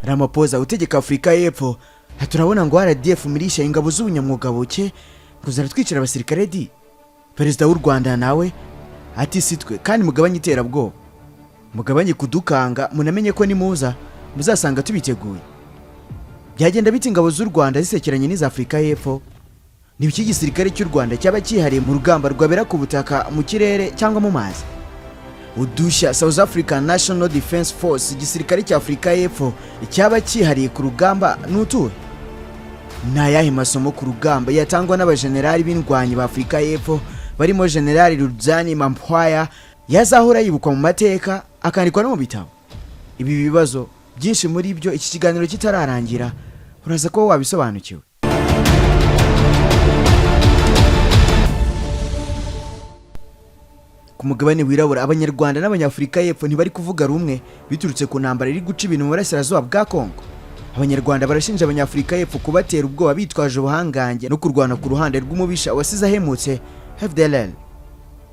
Ramaphosa utegeka Afurika y'Epfo, turabona ngo RDF militia, ingabo z'ubunyamwuga buke, ngo ziratwicira abasirikare di. Perezida w'u Rwanda nawe ati: "Si twe, kandi mugabanye iterabwoba, mugabanye kudukanga, munamenye ko nimuza muzasanga tubiteguye." Byagenda bite ingabo z'u Rwanda zisekeranye n'iza Afurika y'Epfo? Ni iki gisirikare cy'u Rwanda cyaba cyihariye mu rugamba rwabera ku butaka, mu kirere cyangwa mu mazi? Udushya South African National Defence Force, igisirikare cya Afurika y'Epfo, cyaba cyihariye ku rugamba ni utuhe? Ni ayahe masomo ku rugamba yatangwa n'abajenerali b'indwanyi ba Afurika y'Epfo barimo Generali Rudzani Mampwaya yazahora yibukwa mu mateka, akandikwa no mu bitabo? Ibi bibazo byinshi muri byo, iki kiganiro kitararangira uraza kuba wabisobanukiwe. Ku mugabane wirabura, Abanyarwanda n'Abanyafurika y'Epfo ntibari kuvuga rumwe biturutse ku ntambara iri guca ibintu mu burasirazuba bwa Kongo. Abanyarwanda barashinja Abanyafurika y'Epfo kubatera ubwoba bitwaje ubuhangange no kurwana ku ruhande rw'umubisha wasize ahemutse, FDLR.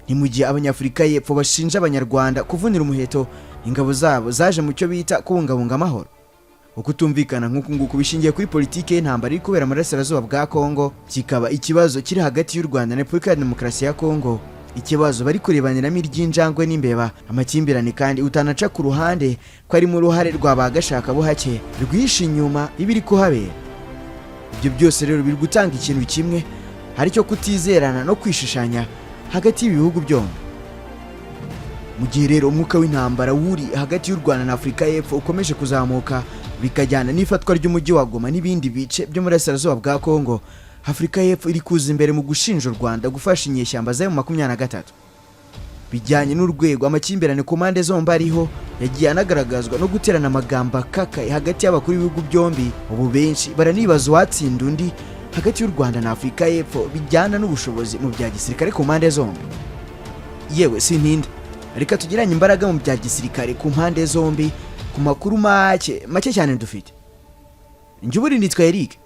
Ni mu gihe Abanyafurika y'Epfo bashinja Abanyarwanda kuvunira umuheto ingabo zabo zaje mu cyo bita kubungabunga amahoro. Ukutumvikana nk'uku nguku bishingiye kuri politiki y'intambara iri kubera mu burasirazuba bwa Kongo, kikaba ikibazo kiri hagati y'u Rwanda na Repubulika ya Demokarasi ya Kongo, ikibazo bari kurebaniramo iry'injangwe n'imbeba. Amakimbirane kandi utanaca ku ruhande ko ari mu ruhare rwa ba gashakabuhake rwihishe inyuma y'ibiri kuhabera. Ibyo byose rero biri gutanga ikintu kimwe, hari cyo kutizerana no kwishishanya hagati y'ibihugu byombi. Mu gihe rero umwuka w'intambara wuri hagati y'u Rwanda na Afurika y'Epfo ukomeje kuzamuka, bikajyana n'ifatwa ry'umujyi wa Goma n'ibindi bice byo muri Burasirazuba bwa Kongo, Afurika y'Epfo iri kuza imbere mu gushinja u Rwanda gufasha inyeshyamba za M23. Bijyanye n'urwego amakimbirane ku mpande zombi ariho, yagiye anagaragazwa no guterana amagambo akakaye hagati y'abakuru b'ibihugu byombi. Ubu benshi baranibaza uwatsinda undi hagati y'u Rwanda na Afurika y'Epfo bijyana n'ubushobozi mu bya gisirikare ku mpande zombi. Yewe, sintinda, reka tugiranye imbaraga mu bya gisirikare ku mpande zombi ku makuru make make cyane dufite. Njye ubundi nitwa Eric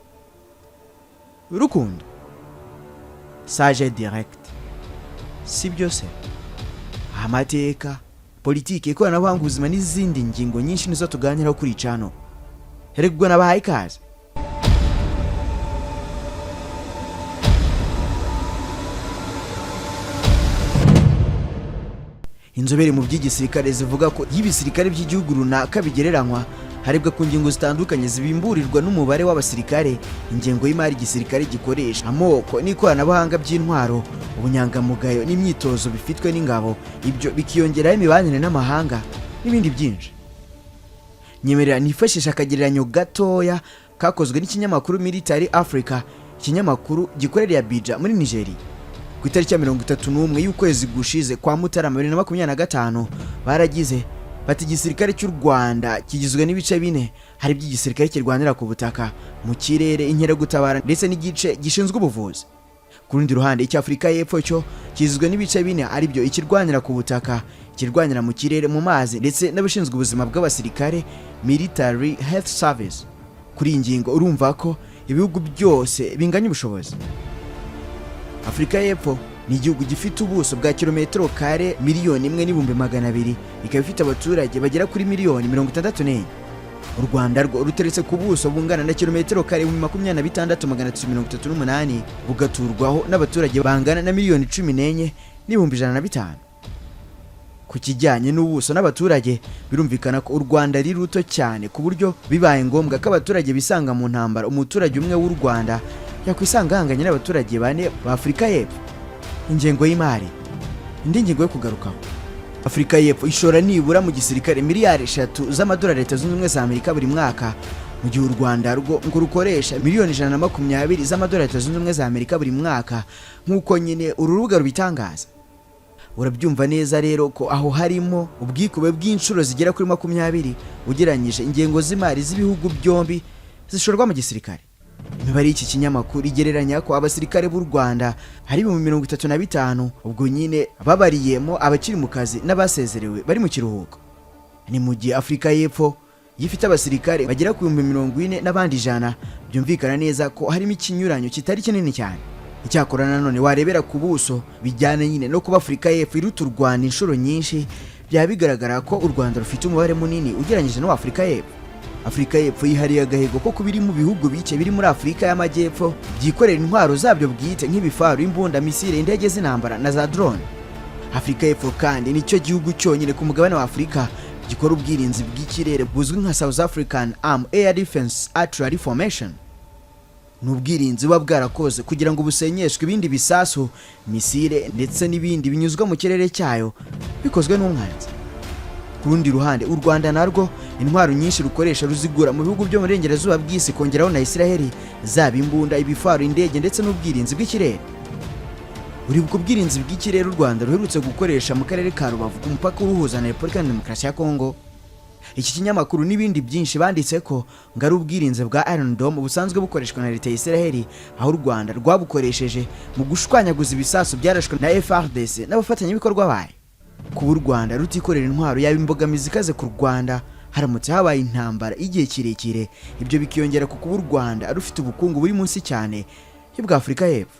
Rukundo Sage Direct. Si byose, amateka, politiki, ikoranabuhanga, ubuzima n'izindi ngingo nyinshi nizo tuganiraho kuri cano. Herega ubwo nabahaye ikaze. Inzobere mu by'igisirikare zivuga ko iyo ibisirikare by'igihugu runaka bigereranywa, harebwa ku ngingo zitandukanye zibimburirwa n'umubare w'abasirikare, ingengo y'imari igisirikare gikoresha, amoko n'ikoranabuhanga by'intwaro, ubunyangamugayo n'imyitozo bifitwe n'ingabo, ibyo bikiyongeraho imibanire n'amahanga n'ibindi byinshi. Nyemerera nifashisha akagereranyo gatoya kakozwe n'ikinyamakuru Military Africa, ikinyamakuru gikorera Abuja muri Nigeria. Ku itariki ya 31 y'ukwezi gushize kwa Mutarama 2025, baragize bati: "Igisirikare cy'u Rwanda kigizwe n'ibice bine, hari iby'igisirikare kirwanira ku butaka, mu kirere, inkeragutabara ndetse n'igice gishinzwe ubuvuzi." Ku rundi ruhande, icy'Afurika y'Epfo cyo kigizwe n'ibice bine, aribyo ikirwanira ku butaka, ikirwanira mu kirere, mu mazi ndetse n'abashinzwe ubuzima bw'abasirikare, Military Health Service. Kuri iyi ngingo urumva ko ibihugu byose binganya ubushobozi. Afurika y'Epfo ni igihugu gifite ubuso bwa kilometero kare 1,200,000, ikaba ifite abaturage bagera kuri miliyoni 64. U Rwanda rwo ruteretse ku buso bungana na kilometero kare 26,338, bugaturwaho n'abaturage bangana na miliyoni 14,105. Ku kijyanye n'ubuso n'abaturage, birumvikana ko u Rwanda ari ruto cyane, ku buryo bibaye ngombwa ko abaturage bisanga mu ntambara, umuturage umwe w'u Rwanda yakwisanga ahanganye n'abaturage bane ba Afurika y'Epfo. Ingengo y'imari, indi ngingo yo kugarukaho. Afurika y'Epfo ishora nibura mu gisirikare miliyari 3 z'amadolari Leta Zunze Ubumwe za Amerika buri mwaka, mu gihe u Rwanda rwo ngo rukoresha miliyoni 120 z'amadolari Leta Zunze Ubumwe za Amerika buri mwaka, nk'uko nyine uru rubuga rubitangaza. Urabyumva neza rero ko aho harimo ubwikube bw'inshuro zigera kuri 20 ugereranyije ingengo z'imari z'ibihugu byombi zishorwa mu gisirikare. Imibare y'iki kinyamakuru igereranya ko abasirikare b'u Rwanda hari 35,000, ubwo nyine babariyemo abakiri mu kazi n'abasezerewe bari mu kiruhuko. Ni mu gihe Afurika y'Epfo ifite abasirikare bagera ku 40,100. Byumvikana neza ko harimo ikinyuranyo kitari kinini cyane. Icyakora nanone warebera ku buso, bijyana nyine no kuba Afurika y'Epfo iruta u Rwanda inshuro nyinshi, byaba bigaragara ko u Rwanda rufite umubare munini ugereranyije n'uwa Afurika y'Epfo. Afurika y'Epfo yihariye agahigo ko kuba iri mu bihugu bike biri muri Afurika y'Amajyepfo byikorera intwaro zabyo bwite, nk'ibifaru, imbunda, misile, indege z'intambara na za drone. Afurika y'Epfo kandi nicyo gihugu cyonyine ku mugabane wa Afurika gikora ubwirinzi bw'ikirere buzwi nka South African Armed Air Defence Artillery Formation. Ni ubwirinzi buba bwarakoze kugira ngo busenyeshwe ibindi bisasu, misile ndetse n'ibindi binyuzwa mu kirere cyayo bikozwe n'umwanzi. Ku rundi ruhande, u Rwanda narwo intwaro nyinshi rukoresha ruzigura mu bihugu byo mu burengerazuba bw'isi, kongeraho na Israheli, zaba imbunda, ibifaru, indege ndetse n'ubwirinzi bw'ikirere. Uribuka ubwirinzi bw'ikirere u Rwanda ruherutse gukoresha mu karere ka Rubavu ku mupaka uruhuza na Repubulika ya Demokarasi ya Kongo? Iki kinyamakuru n'ibindi byinshi banditse ko ngo ari ubwirinzi bwa Iron Dome busanzwe bukoreshwa na leta ya Israel, aho u Rwanda rwabukoresheje mu gushwanyaguza ibisasu byarashwe na FARDC n'abafatanyabikorwa bayo. Kuba u Rwanda rutikorera intwaro yaba imbogamizi ikaze ku Rwanda haramutse habaye intambara igihe kirekire. Ibyo bikiyongera ku kuba u Rwanda rufite ubukungu buri munsi cyane y'ubwa Afurika y'Epfo.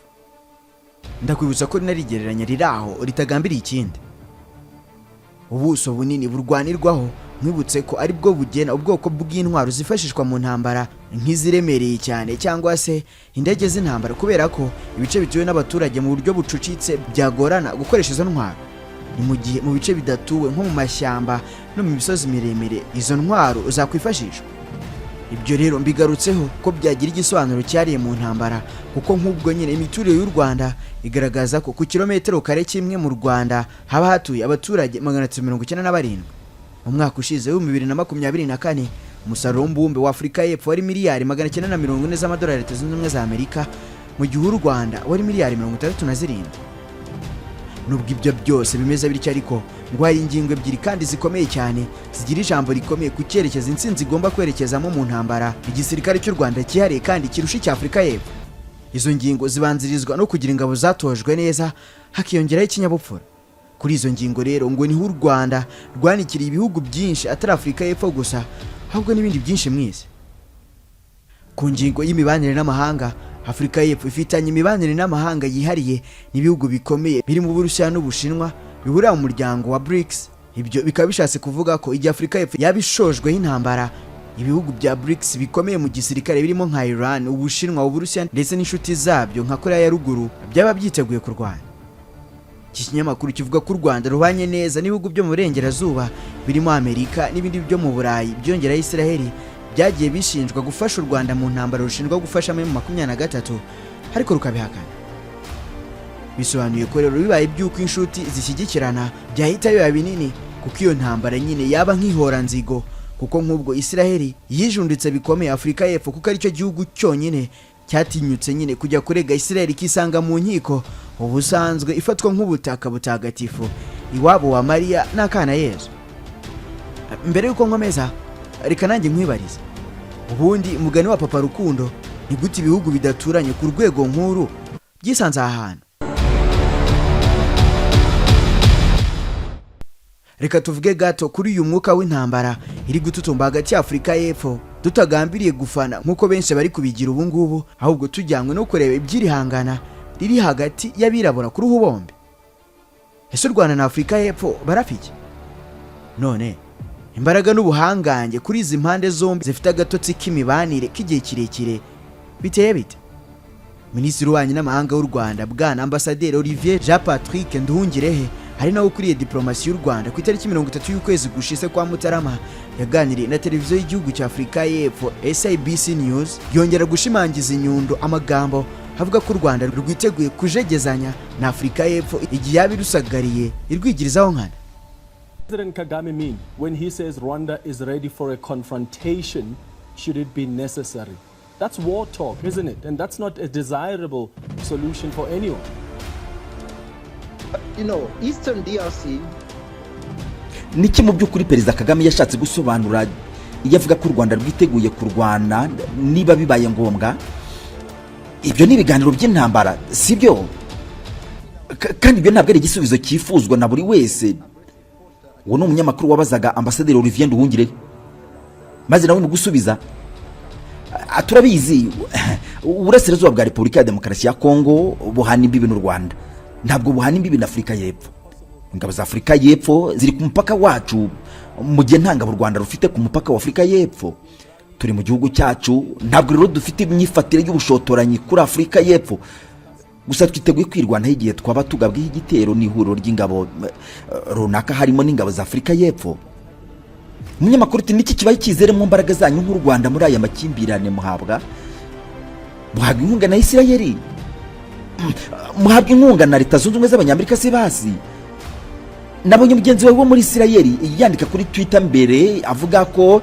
Ndakwibutsa ko rinarigereranya riri aho ritagambiriye ikindi. Ubuso bunini burwanirwaho, nkwibutse ko ari bwo bugena ubwoko bw'intwaro zifashishwa mu ntambara, nk'iziremereye cyane cyangwa se indege z'intambara, kubera ko ibice bituwe n'abaturage mu buryo bucucitse byagorana gukoresha izo ntwaro. Ni mu gihe mu bice bidatuwe, nko mu mashyamba no mu misozi miremire, izo ntwaro zakwifashishwa. Ibyo rero mbigarutseho ko byagira igisobanuro cyariye mu ntambara, kuko nk'ubwo nyine imiturire y'u Rwanda igaragaza ko ku kilometero kare kimwe mu Rwanda haba hatuye abaturage 397. Mu mwaka ushize w'2024, umusaruro w'umbumbe wa Afurika y'Epfo wari miliyari 940 z'amadolari Leta Zunze Ubumwe za Amerika, mu gihe u Rwanda wari miliyari 67. Nubwo ibyo byose bimeze bityo ariko, ngo hari ingingo ebyiri kandi zikomeye cyane zigira ijambo rikomeye ku cyerekezo intsinzi igomba kwerekezamo mu ntambara igisirikare cy'u Rwanda cyihariye kandi kirusha icya Afurika y'Epfo. Izo ngingo zibanzirizwa no kugira ingabo zatojwe neza, hakiyongeraho ikinyabupfura. Kuri izo ngingo rero ngo niho u Rwanda rwanikiriye ibihugu byinshi, atari Afurika y'Epfo gusa, ahubwo n'ibindi byinshi mu isi. Ku ngingo y'imibanire n'amahanga, Afurika y'Epfo ifitanye imibanire n'amahanga yihariye n'ibihugu bikomeye birimo Uburusiya n'Ubushinwa bihurira mu muryango wa BRICS. Ibyo bikaba bishatse kuvuga ko igihe Afurika y'Epfo yaba ishojweho intambara, ibihugu bya BRICS bikomeye mu gisirikare birimo nka Iran, Ubushinwa, Uburusiya ndetse n'inshuti zabyo nka Korea ya Ruguru byaba byiteguye kurwana. Iki kinyamakuru kivuga ko u Rwanda rubanye neza n'ibihugu byo mu burengerazuba birimo Amerika n'ibindi byo mu Burayi, byongeraho Israheli, byagiye bishinjwa gufasha u Rwanda mu ntambara rushinjwa gufashamo M23, ariko rukabihakana. Bisobanuye ko rero bibaye by'uko inshuti zishyigikirana, byahita biba binini, kuko iyo ntambara nyine yaba nk'ihoranzigo, kuko nk'ubwo Israheli yijunditse bikomeye Afurika y'Epfo, kuko aricyo gihugu cyonyine cyatinyutse nyine kujya kurega Israheli, ikisanga mu nkiko, ubusanzwe ifatwa nk'ubutaka butagatifu, iwabo wa Mariya n'akana Yezu. Mbere y'uko nkomeza, reka nanjye nkwibarize: ubundi umugani wa Papa Rukundo, ni gute ibihugu bidaturanye ku rwego nk'uru byisanze aha hantu? Reka tuvuge gato kuri uyu mwuka w'intambara iri gututumba hagati ya Afurika y'Epfo, tutagambiriye gufana nk'uko benshi bari kubigira ubu ngubu, ahubwo tujyanywe no kureba iby'irihangana riri hagati y'abirabura ku ruhu bombi. Ese u Rwanda na Afurika y'Epfo barafike? None imbaraga n'ubuhangange kuri izi mpande zombi zifite agatotsi k'imibanire k'igihe kirekire biteye bite? Minisitiri w'Ububanyi n'Amahanga w'u Rwanda, Bwana Ambasaderi Olivier Jean Patrick Nduhungirehe, hari nawe ukuriye diplomasi y'u Rwanda, ku itariki 30 y'ukwezi gushize kwa Mutarama yaganiriye na televiziyo y'igihugu cya Afurika y'Epfo, SABC News, yongera gushimangiza inyundo amagambo avuga ko u Rwanda rwiteguye kujegezanya na Afurika y'Epfo igihe yaba irusagariye irwigirizaho nkana. President Kagame mean when he says Rwanda is ready for a confrontation should it be necessary? That's war talk, isn't it? And that's not a desirable solution for anyone. Eastern DRC Niki mu by'ukuri Perezida Kagame yashatse gusobanura iyo avuga ko u Rwanda rwiteguye kurwana niba bibaye ngombwa? Ibyo ni ibiganiro by'intambara, si byo? Kandi ibyo ntabwo ari igisubizo cyifuzwa na buri wese. Uwo ni umunyamakuru wabazaga Ambasaderi Olivier Nduhungirehe, maze nawe mu gusubiza turabizi, uburasirazuba bwa Repubulika ya Demokarasi ya Kongo buhana imbibi n'u Rwanda, ntabwo buhana imbibi na Afurika y'Epfo. Ingabo za Afurika y'Epfo ziri ku mupaka wacu, mu gihe nta ngabo u Rwanda rufite ku mupaka wa Afurika y'Epfo. Turi mu gihugu cyacu, ntabwo rero dufite imyifatire y'ubushotoranyi kuri Afurika y'Epfo. Gusa twiteguye kwirwanaho igihe twaba tugabweho igitero n'ihuriro ry'ingabo runaka, harimo n'ingabo za Afurika y'Epfo. Umunyamakuru ati: "Niki kibaye icyizere mu mbaraga zanyu nk'u Rwanda muri aya makimbirane? Muhabwa inkunga na Isirayeli, muhabwa inkunga na Leta Zunze Ubumwe z'Abanyamerika se? Basi nabonye mugenzi wawe wo muri Isirayeli yandika kuri Twitter mbere, avuga ko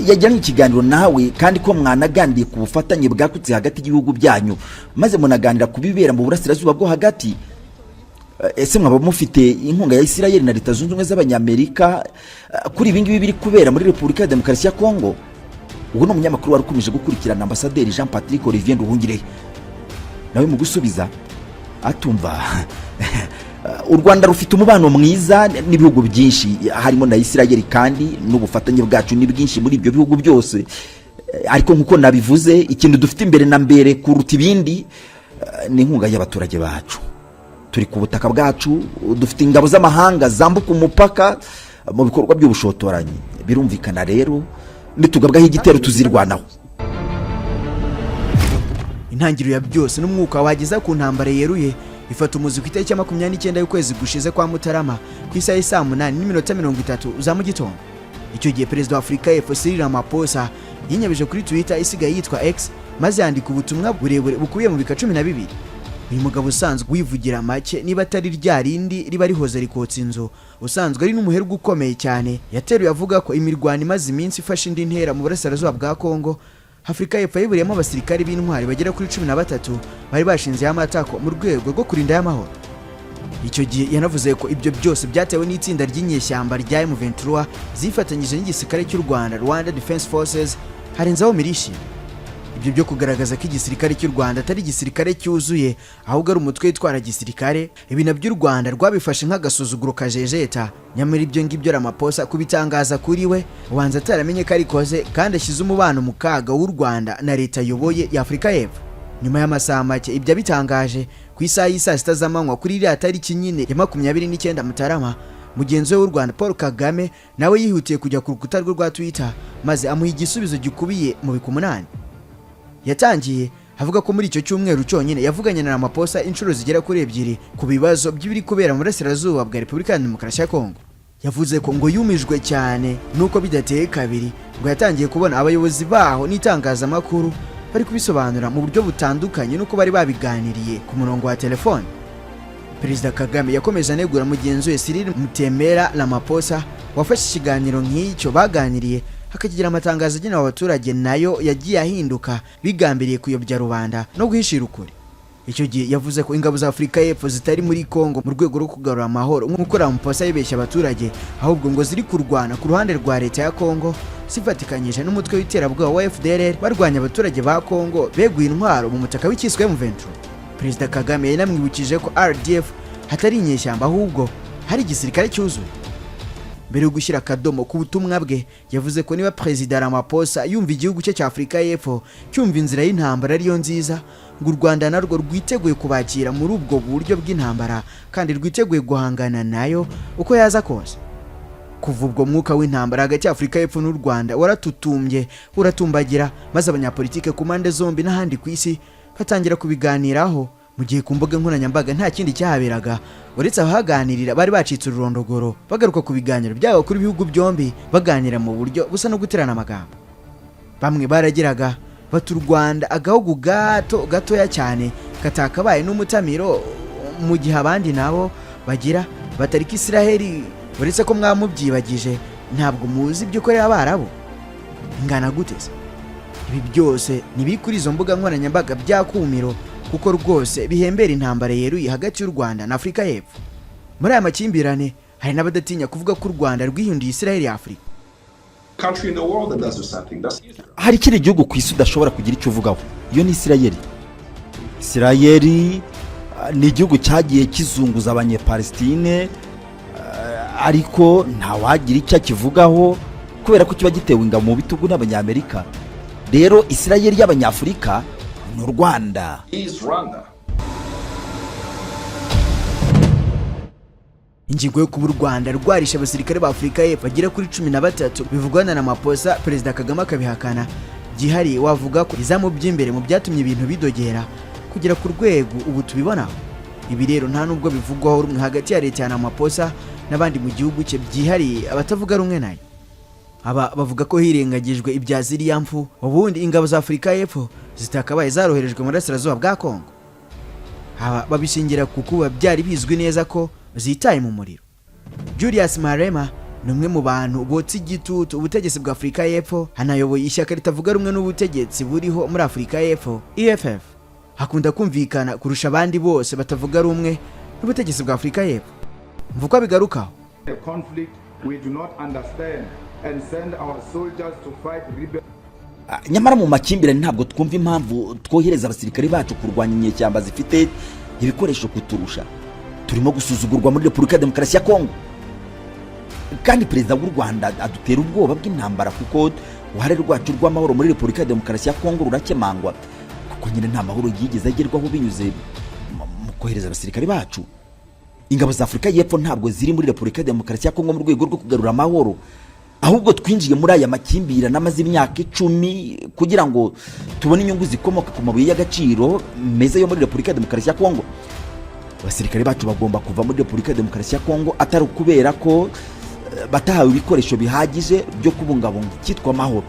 yagiranye ikiganiro nawe kandi ko mwanaganiriye ku bufatanye bwakutse hagati y'ibihugu byanyu, maze munaganira ku bibera mu Burasirazuba bwo Hagati. Ese mwaba mufite inkunga ya Isirayeli na Leta Zunze Ubumwe z'Abanyamerika kuri ibi ngibi biri kubera muri Repubulika ya Demokarasi ya Kongo?" Uwo ni umunyamakuru wari ukomeje gukurikirana Ambasaderi Jean Patrick Olivier Nduhungirehe. Nawe mu gusubiza atumva: "U Rwanda rufite umubano mwiza n'ibihugu byinshi, harimo na Isirayeli, kandi n'ubufatanye bwacu ni bwinshi muri ibyo bihugu byose. Ariko nk'uko nabivuze, ikintu dufite imbere na mbere kuruta ibindi ni inkunga y'abaturage bacu. Turi ku butaka bwacu, dufite ingabo z'amahanga zambuka umupaka mu bikorwa by'ubushotoranyi. Birumvikana rero, nitugabwaho igitero tuzirwanaho." Intangiriro ya byose n'umwuka wageza ku ntambara yeruye ifata umuzi ku itariki ya 29 y'ukwezi gushize kwa Mutarama, ku isaha y'i 8:30 za mu gitondo. Icyo gihe Perezida wa Afurika y'Epfo Cyril Ramaphosa yinyabije kuri Twitter isigaye yitwa X, maze yandika ubutumwa burebure bukubiye mu bika 12. Uyu mugabo usanzwe wivugira make, niba atari rya rindi riba rihoze rikotsa inzu, usanzwe ari n'umuherwe ukomeye cyane, yateruye avuga ko imirwano imaze iminsi ifashe indi ntera mu burasirazuba bwa Kongo, Afurika y'Epfo yiburiyemo abasirikari b'intwari bagera kuri 13 bari bashinzeho amatako mu rwego rwo kurinda y'amahoro. Icyo gihe yanavuze ko ibyo byose byatewe n'itsinda ry'inyeshyamba rya M23 zifatanyije n'igisirikare cy'u Rwanda, Rwanda Defense Forces, harenzaho militia. Ibyo byo kugaragaza ko igisirikare cy'u Rwanda atari igisirikare cyuzuye, ahubwo ari umutwe witwara gisirikare, ibi nabyo u Rwanda rwabifashe nk'agasuzuguro kajejeta. Nyamara ibyo ngibyo Ramaphosa kubitangaza kuri we ubanza ataramenye ko arikoze kandi ashyize umubano mu kaga w'u Rwanda na leta ayoboye ya Afurika y'Epfo. Nyuma y'amasaha make ibyo abitangaje, ku isaha y'i saa 6 z'amanywa kuri iriya tariki nyine ya 29 Mutarama, mugenzi we w'u Rwanda Paul Kagame nawe yihutiye kujya ku rukuta rwe rwa Twitter, maze amuha igisubizo gikubiye mu bika 8. Yatangiye avuga ko muri icyo cyumweru cyonyine yavuganye na Ramaphosa inshuro zigera kuri ebyiri ku bibazo by'ibiri kubera mu burasirazuba bwa Repubulika ya Demokarasi ya Kongo. Yavuze ko ngo yumijwe cyane nuko bidateye kabiri ngo yatangiye kubona abayobozi baho n'itangazamakuru bari kubisobanura mu buryo butandukanye n'uko bari babiganiriye ku murongo wa telefone. Perezida Kagame yakomeje anegura mugenzi we Cyril Mutemera Ramaphosa, wafashe ikiganiro nk'icyo baganiriye hakakigira amatangazo agenewe abaturage, nayo yagiye ahinduka bigambiriye kuyobya rubanda no guhishira ukuri. Icyo gihe yavuze ko ingabo za Afurika y'Epfo zitari muri Kongo mu rwego rwo kugarura amahoro nk'uko Ramaphosa yibeshya abaturage, ahubwo ngo ziri kurwana ku ruhande rwa leta ya Kongo zifatikanyije n'umutwe w'iterabwoba wa FDLR, barwanya abaturage ba Kongo beguye intwaro mu mutaka w'icyiswe M23. Perezida Kagame yanamwibukije ko RDF hatari inyeshyamba, ahubwo hari igisirikare cyuzuye. Mbere yo gushyira akadomo ku butumwa bwe, yavuze ko niba Perezida Ramaphosa yumva igihugu cye cya Afurika y'Epfo cyumva inzira y'intambara ariyo nziza, ngo u Rwanda narwo rwiteguye kubakira muri ubwo buryo bw'intambara kandi rwiteguye guhangana nayo uko yaza kose. Kuva ubwo mwuka w'intambara hagati ya Afurika y'Epfo n'u Rwanda waratutumbye uratumbagira, maze abanyapolitike ku mpande zombi n'ahandi ku isi batangira kubiganiraho, mu gihe ku mbuga nkoranyambaga nta kindi cyahaberaga uretse abahaganirira bari bacitse ururondogoro, bagaruka ku biganiro byabo kuri bihugu byombi, baganira mu buryo busa no guterana amagambo. Bamwe baragiraga bati: "U Rwanda agahugu gato gatoya cyane katakabaye n'umutamiro," mu gihe abandi nabo bagira batarika: "Isiraheli, uretse ko mwamubyibagije, ntabwo muzi ibyo ukorera Abarabu ingana gute se?" Ibi byose ni kuri izo mbuga nkoranyambaga byakumiro, kuko rwose bihembera intambara yeruye hagati y'u Rwanda na Afurika y'Epfo. Muri aya makimbirane hari n'abadatinya kuvuga ko u Rwanda rwihinduye Isiraheli ya Afurika. Country in the world that does the same thing. That's Israel. Hari ikindi gihugu ku isi udashobora kugira icyo uvugaho, iyo ni Isirayeli. Isirayeli ni igihugu cyagiye kizunguza Abanyepalestine, ariko ntawagira icyo akivugaho kubera ko kiba gitewe ingabo mu bitugu n'Abanyamerika. Rero Isirayeli y'Abanyafurika ni u Rwanda. Is Rwanda. Ingingo yo kuba u Rwanda rwarishe abasirikare ba Afurika y'Epfo bagera kuri 13 bivugwa na Ramaphosa, Perezida Kagame akabihakana, Byihariye wavuga ko izamu by'imbere mu byatumye ibintu bidogera kugera ku rwego ubu tubibonaho. Ibi rero nta nubwo bivugwaho rumwe hagati ya leta ya Ramaphosa n'abandi mu gihugu cye, byihariye abatavuga rumwe nayo. Aba bavuga ko hirengagijwe ibya ziriya mfu, ubundi ingabo za Afurika y'Epfo zitakabaye zaroherejwe mu burasirazuba bwa Kongo. Aba babishingira ku kuba byari bizwi neza ko zitaye mu muriro. Julius Malema ni umwe mu bantu botsa igitutu ubutegetsi bwa Afurika y'Epfo, hanayoboye ishyaka ritavuga rumwe n'ubutegetsi buriho muri Afurika y'Epfo, EFF. Hakunda kumvikana kurusha abandi bose batavuga rumwe n'ubutegetsi bwa Afurika y'Epfo. Mva uko abigarukaho. A conflict we do not understand and send our soldiers to fight rebels. Nyamara mu makimbirane ntabwo twumva impamvu twohereza abasirikare bacu kurwanya inyeshyamba zifite ibikoresho kuturusha. Turimo gusuzugurwa muri Repubulika ya Demokarasi ya Kongo, kandi perezida w'u Rwanda adutera ubwoba bw'intambara, kuko uruhare rwacu rw'amahoro muri Repubulika ya Demokarasi ya Kongo rurakemangwa, kuko nyine nta mahoro yigeze agerwaho binyuze mu kohereza abasirikare bacu. Ingabo za Afurika y'Epfo ntabwo ziri muri Repubulika ya Demokarasi ya Kongo mu rwego rwo kugarura amahoro, ahubwo twinjiye muri aya makimbirane amaze imyaka 10 kugira ngo tubone inyungu zikomoka ku mabuye y'agaciro meza yo muri Repubulika ya Demokarasi ya Kongo. Abasirikare bacu bagomba kuva muri Repubulika ya Demokarasi ya Kongo, atari ukubera ko batahawe ibikoresho bihagije byo kubungabunga icyitwa amahoro,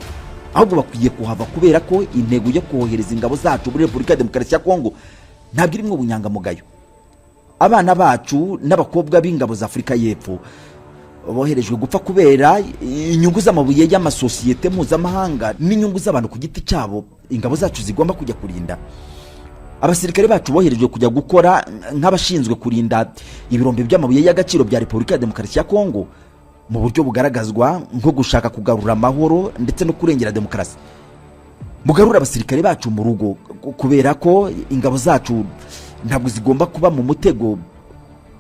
ahubwo bakwiye kuhava kubera ko intego yo kohereza ingabo zacu muri Repubulika ya Demokarasi ya Kongo ntabwo irimo ubunyangamugayo. Abana bacu n'abakobwa b'ingabo za Afurika y'Epfo boherejwe gupfa kubera inyungu z'amabuye y'amasosiyete mpuzamahanga n'inyungu z'abantu ku giti cyabo. Ingabo zacu zigomba kujya kurinda abasirikare bacu boherejwe kujya gukora nk'abashinzwe kurinda ibirombe by'amabuye y'agaciro bya Repubulika ya Demokarasi ya Kongo mu buryo bugaragazwa nko gushaka kugarura amahoro ndetse no kurengera demokarasi. Mugarure abasirikare bacu mu rugo, kubera ko ingabo zacu ntabwo zigomba kuba mu mutego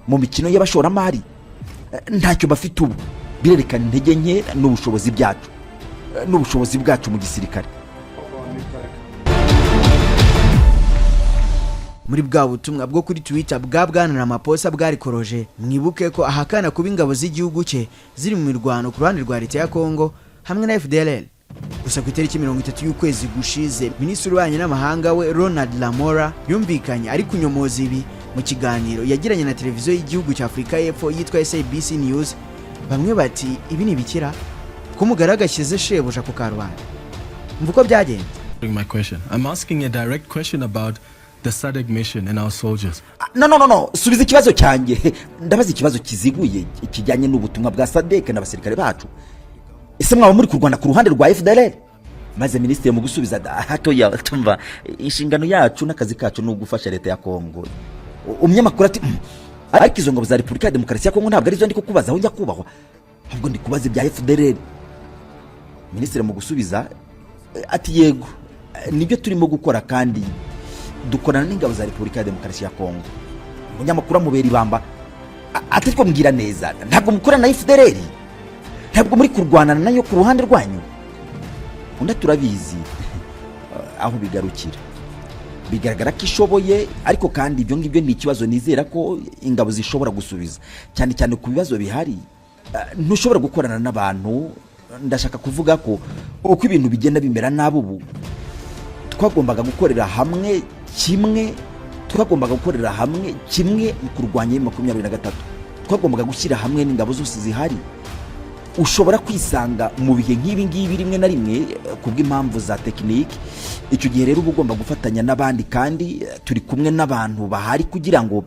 mu mikino y'abashoramari. Ntacyo bafite ubu, birerekana intege nke n'ubushobozi byacu n'ubushobozi bwacu mu gisirikare. Of our military. Muri bwa butumwa bwo kuri Twitter bwa bwana Ramaphosa bwarikoroje, mwibuke ko ahakana kuba ingabo z'igihugu cye ziri mu mirwano ku ruhande rwa leta ya Congo hamwe na FDLR. Gusa ku itariki 30 y'ukwezi gushize, minisitiri w'ububanyi n'amahanga we Ronald Lamola yumvikanye ari kunyomoza ibi mu kiganiro yagiranye na televiziyo y'igihugu cya Afurika y'Epfo yitwa SABC News. Bamwe bati: "Ibi ni ibikira ko umugaragu ashyize shebuja ku karubanda?" Mva uko byagenze. My question. I'm asking a direct question about the SADC mission and our soldiers. No, no, no, no, subiza ikibazo cyanjye. Ndabaza ikibazo kiziguye kijyanye n'ubutumwa bwa SADC n'abasirikare bacu. Ese mwaba muri kurwana ku ruhande rwa FDLR? Maze minisitiri mu gusubiza hatoya tumva: "Inshingano yacu n'akazi kacu ni ugufasha leta ya Kongo." Umunyamakuru ati: Ariko izo ngabo za Repubulika ya Demokarasi ya Kongo ntabwo arizo ndi kukubaza aho, nyakubahwa, ahubwo ndi kubaza ibya FDLR." Minisitiri mu gusubiza ati: "Yego, nibyo turimo gukora kandi dukorana n'ingabo za Repubulika ya Demokarasi ya Kongo." Umunyamakuru amubera ibamba ati: "Ariko mbwira neza, ntabwo mukorana na FDLR? Ntabwo muri kurwanana nayo ku ruhande rwanyu?" Undi: "Turabizi aho bigarukira, bigaragara ko ishoboye, ariko kandi ibyo ngibyo ni ikibazo nizera ko ingabo zishobora gusubiza, cyane cyane ku bibazo bihari. Ntushobora gukorana n'abantu. Ndashaka kuvuga ko uko ibintu bigenda bimera nabi ubu, twagombaga gukorera hamwe kimwe, twagombaga gukorera hamwe kimwe mu kurwanya M23. Twagombaga gushyira hamwe n'ingabo zose zihari. Ushobora kwisanga mu bihe nk'ibi ngibi rimwe na rimwe kubw'impamvu za tekinike. Icyo gihe rero uba ugomba gufatanya n'abandi, kandi turi kumwe n'abantu bahari kugira ngo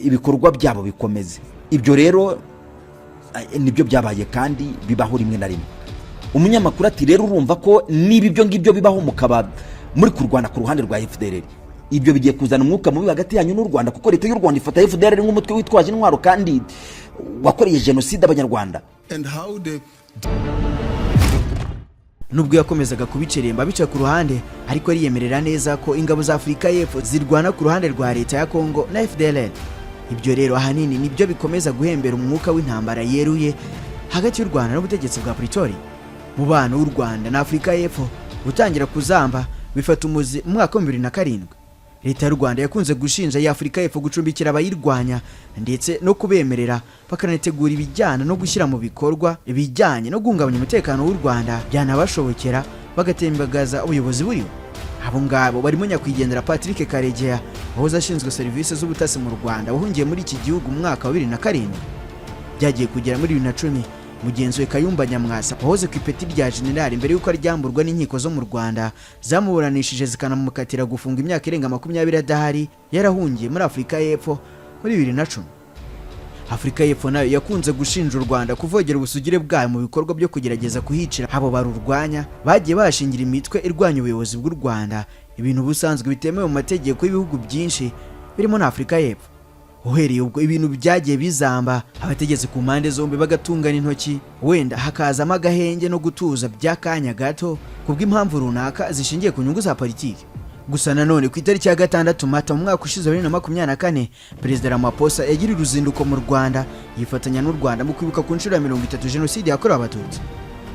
ibikorwa byabo bikomeze. Ibyo rero nibyo byabaye kandi bibaho rimwe na rimwe." Umunyamakuru ati: "Rero urumva ko niba ibyo ngibyo bibaho mukaba muri kurwana ku ruhande rwa FDLR, ibyo bigiye kuzana umwuka mubi hagati yanyu n'u Rwanda, kuko leta y'u Rwanda ifata FDLR nk'umutwe witwaje intwaro kandi wakoreye jenoside Abanyarwanda." And how the Nubwo yakomezaga kubiceremba bica ku ruhande, ariko ariyemerera neza ko ingabo za Afurika y'Epfo zirwana ku ruhande rwa leta ya Kongo na FDLR. Ibyo rero ahanini nibyo bikomeza guhembera umwuka w'intambara yeruye hagati y'u Rwanda n'ubutegetsi bwa Pretoria. Mubano w'u Rwanda na Afurika y'Epfo utangira kuzamba bifata umuzi mu mwaka wa 2007. Leta y'u Rwanda yakunze gushinja ya Afurika y'Epfo gucumbikira abayirwanya ndetse no kubemerera bakanategura ibijyana no gushyira mu bikorwa ibijyanye no guhungabanya umutekano w'u Rwanda, byanabashobokera. Bagatembagaza ubuyobozi buriho. Abo ngabo barimo nyakwigendera Patrick Karegeya, wahoze ashinzwe serivisi z'ubutasi mu Rwanda, wahungiye muri iki gihugu mu mwaka wa 2007. Byagiye kugera muri 2010, mugenzi we Kayumba Nyamwasa, wahoze ku ipeti rya generali mbere y'uko aryamburwa n'inkiko zo mu Rwanda zamuburanishije zikanamukatira gufunga imyaka irenga 20 adahari, yarahungiye muri Afurika y'Epfo muri 2010. Afurika y'Epfo nayo yakunze gushinja u Rwanda kuvogera ubusugire bwayo mu bikorwa byo kugerageza kuhicira abo barurwanya bagiye bashingira imitwe irwanya ubuyobozi bw'u Rwanda, ibintu ubusanzwe bitemewe mu mategeko y'ibihugu byinshi birimo na Afurika y'Epfo. Uhereye ubwo, ibintu byagiye bizamba, abategetsi ku mpande zombi bagatungana intoki, wenda hakazamo agahenge no gutuza by'akanya gato kubw'impamvu runaka zishingiye ku nyungu za politiki. Gusa nanone, ku itariki ya 6 Mata mu mwaka ushize 2024, Perezida Ramaphosa yagiriye uruzinduko mu Rwanda, yifatanya n'u Rwanda mu kwibuka ku nshuro ya 30 Jenoside yakorewe Abatutsi.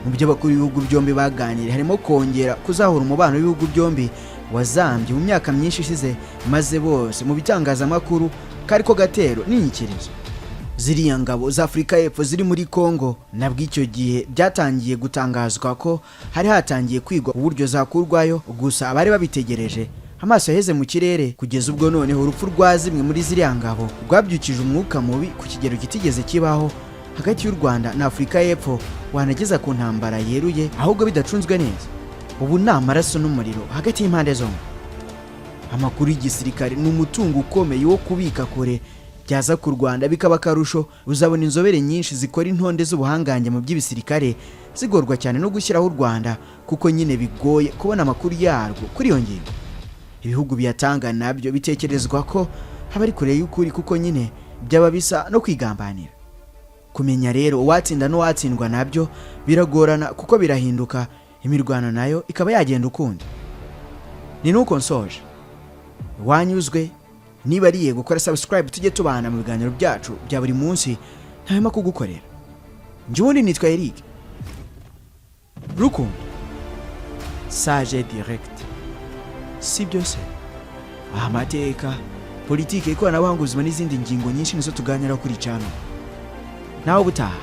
Mu byo abakuru b'ibihugu byombi baganiriye harimo kongera kuzahura umubano w'ibihugu byombi wazambye mu myaka myinshi ishize, maze bose mu bitangazamakuru kari ko gatero n'inyikirizo. Ziriya ngabo za Afurika y'Epfo ziri muri Congo nabwo, icyo gihe byatangiye gutangazwa ko hari hatangiye kwigwa uburyo zakurwayo. Gusa abari babitegereje amaso yaheze mu kirere, kugeza ubwo noneho urupfu rwa zimwe muri ziriya ngabo rwabyukije umwuka mubi ku kigero kitigeze kibaho hagati y'u Rwanda na Afurika y'Epfo, wanageza ku ntambara yeruye ahubwo bidacunzwe neza. Ubu ni amaraso n'umuriro hagati y'impande zombi. Amakuru y'igisirikare ni umutungo ukomeye wo kubika kure. Byaza ku Rwanda bikaba akarusho. Uzabona inzobere nyinshi zikora intonde z'ubuhangange mu by'ibisirikare zigorwa cyane no gushyiraho u Rwanda, kuko nyine bigoye kubona amakuru yarwo kuri iyo ngingo. Ibihugu biyatanga nabyo bitekerezwa ko haba ari kure y'ukuri, kuko nyine byaba bisa no kwigambanira. Kumenya rero uwatsinda n'uwatsindwa nabyo biragorana, kuko birahinduka, imirwano nayo ikaba yagenda ukundi. Ni nuko nsoje. Wanyuzwe? Niba ari yego, gukora subscribe, tujye tubana mu biganiro byacu bya buri munsi ntahema kugukorera. Njye ubundi nitwa Eric Rukundo Sage Direct. Si byose, amateka, politiki, ikoranabuhanga, ubuzima n'izindi ngingo nyinshi nizo tuganiraho kuri channel. Nawe ubutaha.